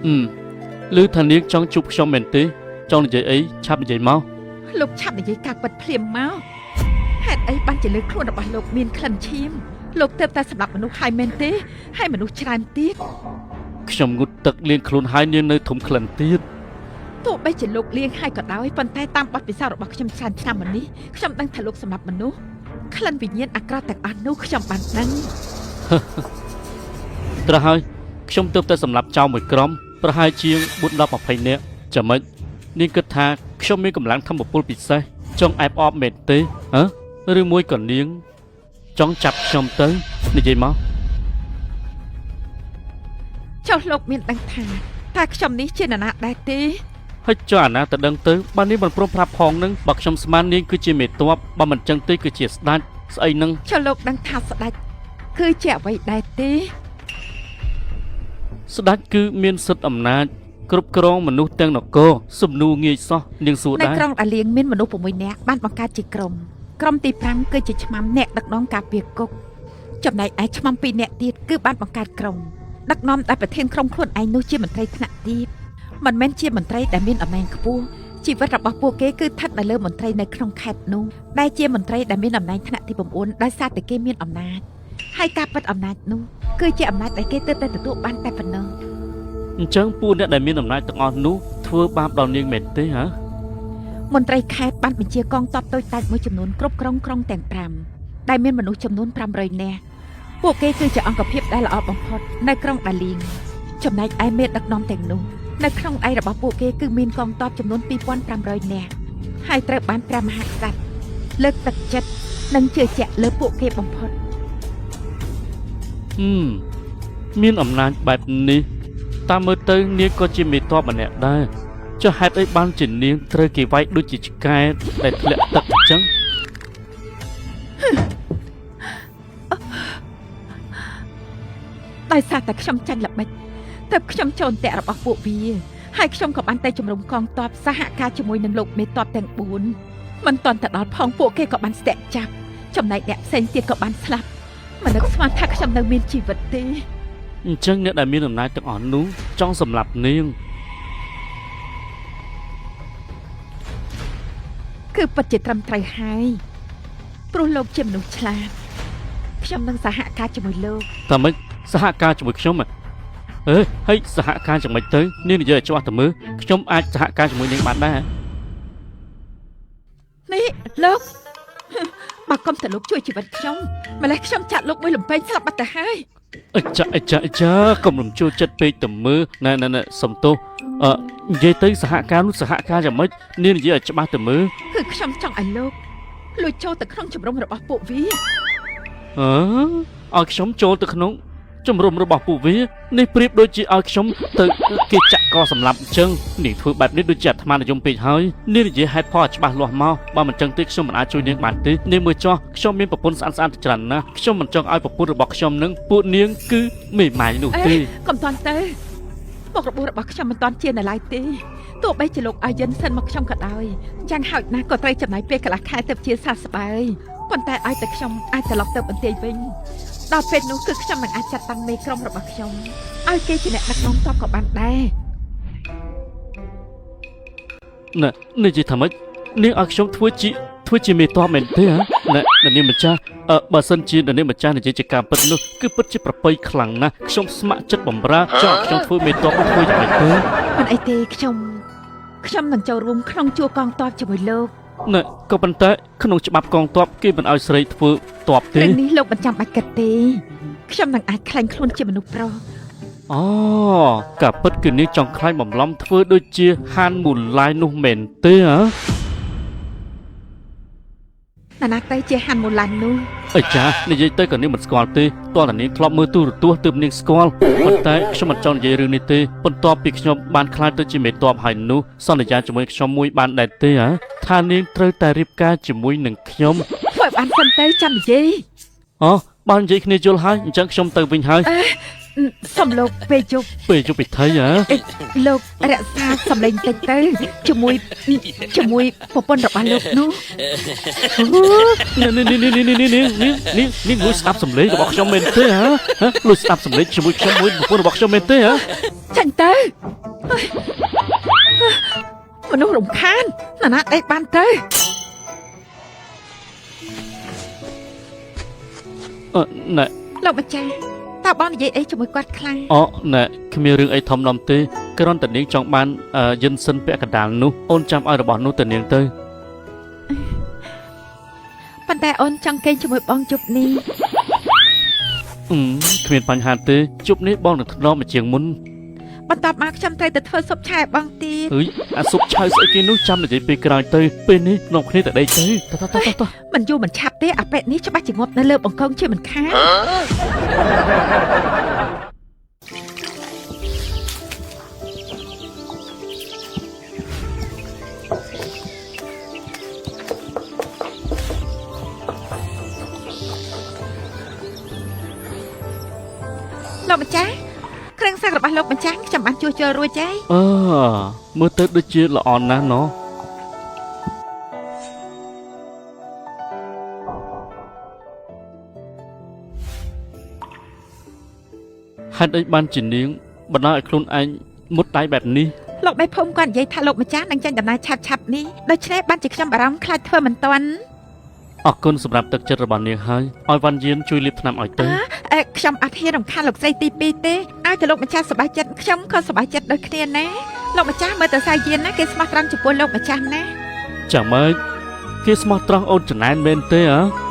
អឺឮថានាងចង់ជួបខ្ញុំមែនទេចង់និយាយអីឆាប់និយាយមក លោកឆាប់និយាយការពិតភ្លាមមកហេតុអីបានជាលើខ្លួនរបស់លោកមានក្លិនឈាមលោកទើបតែសម្លាប់មនុស្សហើយមែនទេហើយមនុស្សច្រើនទៀត ខ្ញុំងូតទឹកលាងខ្លួនហើយនាងនៅធំក្លិនទៀត ទោះបីជាលោកលាងហើយក៏ដោយប៉ុន្តែតាមបទពិសោធន៍របស់ខ្ញុំច្រើនឆ្នាំមកនេះខ្ញុំដឹងថាលោកសម្លាប់មនុស្សក្លិនវិញ្ញាណអាក្រក់ទាំងអស់នោះខ្ញុំបានដឹង ត្រូវហើយខ្ញុំទើបតែសម្លាប់ចោលមួយក្រុមប្រហែលជាង4 10 20នាក់ចាំម៉េចនាងគិតថាខ្ញុំមានកម្លាំងធម្មពលពិសេសចង់អែបអបមែនទេហ៎ឬមួយក៏នាង ចង់ចាប់ខ្ញុំទៅនិយាយមក ចុះលោកមានដឹងថាតើខ្ញុំនេះជានរណាដែរទេ ហើយចុះអាណាទៅដឹងទៅបើនាងមិនព្រមប្រាប់ផងនឹងបើខ្ញុំស្មាននាងគឺជាមេតបបើមិនចឹងទេគឺជាស្ដេចស្អីនឹង ចុះលោកដឹងថាស្ដេចគឺជាអ្វីដែរទេ ស្ដេចគឺមានសិទ្ធិអំណាចគ្រប់គ្រងមនុស្សទាំងនគរសំនួរងាយសោះនាងសួរដែរ នៅក្រុងដាលៀងមានមនុស្ស6នាក់បានបង្កើតជាក្រុមក្រុមទី5គឺជាឆ្មាំអ្នកដឹកនាំការពារគុកចំណែកឯឆ្មាំ2នាក់ទៀតគឺបានបង្កើតក្រុមដឹកនាំដោយប្រធានក្រុមខ្លួនឯងនោះជាមន្ត្រីថ្នាក់ទាបមិនមែនជាមន្ត្រីដែលមានតំណែងខ្ពស់ជីវិតរបស់ពួកគេគឺស្ថិតនៅលើមន្ត្រីនៅក្នុងខេត្តនោះដែលជាមន្ត្រីដែលមានតំណែងថ្នាក់ទី9ដោយសារតែគេមានអំណាចហើយការពិតអំណាចនោះគឺជាអំណាចដែលគេទើបតែទទួលបានតែប៉ុណ្ណោះ អញ្ចឹងពួកអ្នកដែលមានអំណាចទាំងអស់នោះធ្វើបាបដល់នាងមែនទេហ៎ មន្ត្រីខេត្តបានបញ្ជាកងទ័ពតូចតាចមួយចំនួនគ្រប់គ្រងក្រុងទាំង5ដែលមានមនុស្សចំនួន500នាក់ពួកគេគឺជាអង្គភាពដែលល្អបំផុតនៅក្រុងដាលៀងចំណែកឯមេដឹកនាំទាំងនោះនៅក្នុងដៃរបស់ពួកគេគឺមានកងទ័ពចំនួន2500នាក់ហើយត្រូវបានព្រះមហាក្សត្រលើកទឹកចិត្តនិងជឿជាក់លើពួកគេបំផុត ហឹមមានអំណាចបែបនេះតាមមើលទៅនាងក៏ជាមេតបម្នាក់ដែរចុះហេតុអីបានជានាងត្រូវគេវាយដូចជាឆ្កែដែលធ្លាក់ទឹកអញ្ចឹង ដោយសារតែខ្ញុំចាញ់ល្បិចទើបខ្ញុំចូលអន្ទាក់របស់ពួកវាហើយខ្ញុំក៏បានទៅជំរុំកងទ័ពសហការជាមួយនឹងលោកមេទ័ពទាំង4មិនទាន់ទៅដល់ផងពួកគេក៏បានស្ទាក់ចាប់ចំណែកអ្នកផ្សេងទៀតក៏បានស្លាប់មិននឹកស្មានថាខ្ញុំនៅមានជីវិតទេ អញ្ចឹងអ្នកដែលមានអំណាចទាំងអស់នោះចង់សម្លាប់នាង គឺពិតជាត្រឹមត្រូវហើយព្រោះលោកជាមនុស្សឆ្លាតខ្ញុំនឹងសហការជាមួយលោក តែម៉េចសហការជាមួយខ្ញុំហ៎អេហើយសហការយ៉ាងម៉េចទៅនាងនិយាយឲ្យច្បាស់ទៅមើលខ្ញុំអាចសហការជាមួយនាងបានដែរ នេះលោកបើកុំតែលោកជួយជីវិតខ្ញុំម្ល៉េះខ្ញុំចាក់លោកមួយលំពេងស្លាប់បាត់ទៅហើយ អចាអចាអចាកុំរំជួលចិត្តពេកទៅមើលណែណែណែសុំទោសអឺនិយាយទៅសហការនោះសហការយ៉ាងម៉េចនាងនិយាយឲ្យច្បាស់ទៅមើល គឺខ្ញុំចង់ឲ្យលោកលួចចូលទៅក្នុងជំរំរបស់ពួកវា អឺឲ្យខ្ញុំចូលទៅក្នុងជំរំរបស់ពួកវានេះប្រៀបដូចជាឲ្យខ្ញុំទៅគេចាក់កសម្លាប់អញ្ចឹងនាងធ្វើបែបនេះដូចជាអាត្មានិយមពេកហើយនាងនិយាយហេតុផលឲ្យច្បាស់លាស់មកបើមិនចឹងទេខ្ញុំមិនអាចជួយនាងបានទេនាងមើលចោះខ្ញុំមានប្រពន្ធស្អាតស្អាតទៅច្រើនណាស់ខ្ញុំមិនចង់ឲ្យប្រពន្ធរបស់ខ្ញុំនឹងពួកនាងគឺមេម៉ាយនោះទេ កុំតាន់ទៅមុខរបួសរបស់ខ្ញុំមិនតាន់ជានៅឡើយទេទោះបីជាលោកអាយិនសិនមកខ្ញុំក៏ដោយយ៉ាងហោចណាស់ក៏ត្រូវចំណាយពេលកន្លះខែទៅជាសះស្បើយប៉ុន្តែឲ្យតែខ្ញុំអាចត្រឡប់ទៅបន្ទាយវិញដល់ពេលនោះគឺខ្ញុំនឹងអាចចាត់តាំងមេក្រុមរបស់ខ្ញុំឲ្យគេជាអ្នកដឹកនាំតបក៏បានដែរ ណែនិយាយថាម៉េចនាងឲ្យខ្ញុំធ្វើជាមេតបមែនទេហ៎ណែអ្នកនាងម្ចាស់អឺបើសិនជាអ្នកនាងម្ចាស់និយាយជាការពិតនោះគឺពិតជាប្រពៃខ្លាំងណាស់ខ្ញុំស្ម័គ្រចិត្តបំរើចង់ឲ្យខ្ញុំធ្វើមេតបនោះធ្វើយ៉ាងម៉េចទៅ មិនអីទេខ្ញុំនឹងចូលរួមក្នុងជួរកងទ័ពជាមួយលោក ណែក៏ប៉ុន្តែក្នុងច្បាប់កងទ័ពគេមិនឲ្យស្រីធ្វើទ័ពទេ រឿងនេះលោកមិនចាំបាច់គិតទេខ្ញុំនឹងអាចក្លែងខ្លួនជាមនុស្សប្រុស អូការពិតគឺនាងចង់ខ្លាញ់បំឡំធ្វើដូចជាហានមូឡាយនោះមែនទេហ៎ ណាណាទៅជាហាន់មូឡាននោះ អីចានិយាយទៅក៏នាងមិនស្គាល់ទេតោះតែនាងធ្លាប់មើលទូរទស្សន៍ទើបនាងស្គាល់ប៉ុន្តែខ្ញុំមិនចង់និយាយរឿងនេះទេបន្ទាប់ពីខ្ញុំបានក្លាយទៅជាមេតបហើយនោះសន្យាជាមួយខ្ញុំមួយបានដែរទេហ៎ថានាងត្រូវតែរៀបការជាមួយនឹងខ្ញុំ ធ្វើឲ្យបានសិនទៅចាំនិយាយ អូបាននិយាយគ្នាយល់ហើយអញ្ចឹងខ្ញុំទៅវិញហើយ អេ សំលោកពេលយប់ ពេលយប់ពិធីហ៎ អេលោករក្សាសម្លេងតិចទៅជាមួយជាមួយប្រពន្ធរបស់លោកនោះ នេះនេះនេះនេះនេះនេះនេះនេះនេះលួចស្ដាប់សម្លេងរបស់ខ្ញុំមែនទេហ៎ហ៎លួចស្ដាប់សម្លេងជាមួយខ្ញុំមួយប្រពន្ធរបស់ខ្ញុំមែនទេហ៎ ចាញ់ទៅហើយមនុស្សរំខានណាណាដេកបានទៅ អឺណែ លោកម្ចាស់តើបងនិយាយអីជាមួយគាត់ខ្លាំង អូណែគ្មានរឿងអីធំដុំទេគ្រាន់តែនាងចង់បានអឺយិនសិនពាក់កណ្ដាលនោះអូនចាំឲ្យរបស់នោះទៅនាងទៅ ប៉ុន្តែអូនចង់គេងជាមួយបងជប់នេះ អឺគ្មានបញ្ហាទេជប់នេះបងនឹងធ្នមមកជាងមុន បន្ទាប់មកខ្ញុំត្រូវទៅធ្វើស៊ុបឆាឲ្យបងទៀត អើយអាសុបឆៅស្អីគេនោះចាំនិយាយពេលក្រោយទៅពេលនេះនាំគ្នាទៅដេកទៅតោះតោះតោះតោះ មិនយូរមិនឆាប់ទេអាប៉ែនេះច្បាស់ជាងាប់នៅលើបង្កងជាមិនខានលោកម្ចាស់គ្រឿងស័ករបស់លោកម្ចាស់ខ្ញុំបានជួសជុលរួចហើយ អឺមើលទៅដូចជាល្អណាស់ណោះហេតុអីបានជានាងបណ្ដោយឲ្យខ្លួនឯងមុតដៃបែបនេះ លោកមេភូមិគាត់និយាយថាលោកម្ចាស់នឹងចេញដំណើរឆាប់ឆាប់ៗនេះដូច្នេះបានជាខ្ញុំបារម្ភខ្លាចធ្វើមិនទាន់ អរគុណសម្រាប់ទឹកចិត្តរបស់នាងហើយឲ្យវ៉ាន់យានជួយលាបថ្នាំឲ្យទៅ អេខ្ញុំអត់ហ៊ានរំខានលោកស្រីទី2ទេឲ្យតែលោកម្ចាស់សប្បាយចិត្តខ្ញុំក៏សប្បាយចិត្តដូចគ្នាណាលោកម្ចាស់មើលទៅសាយយានណាគេស្មោះត្រង់ចំពោះលោកម្ចាស់ណា ចាំម៉េចគេស្មោះត្រង់អូនចំណែនមែនទេហ៎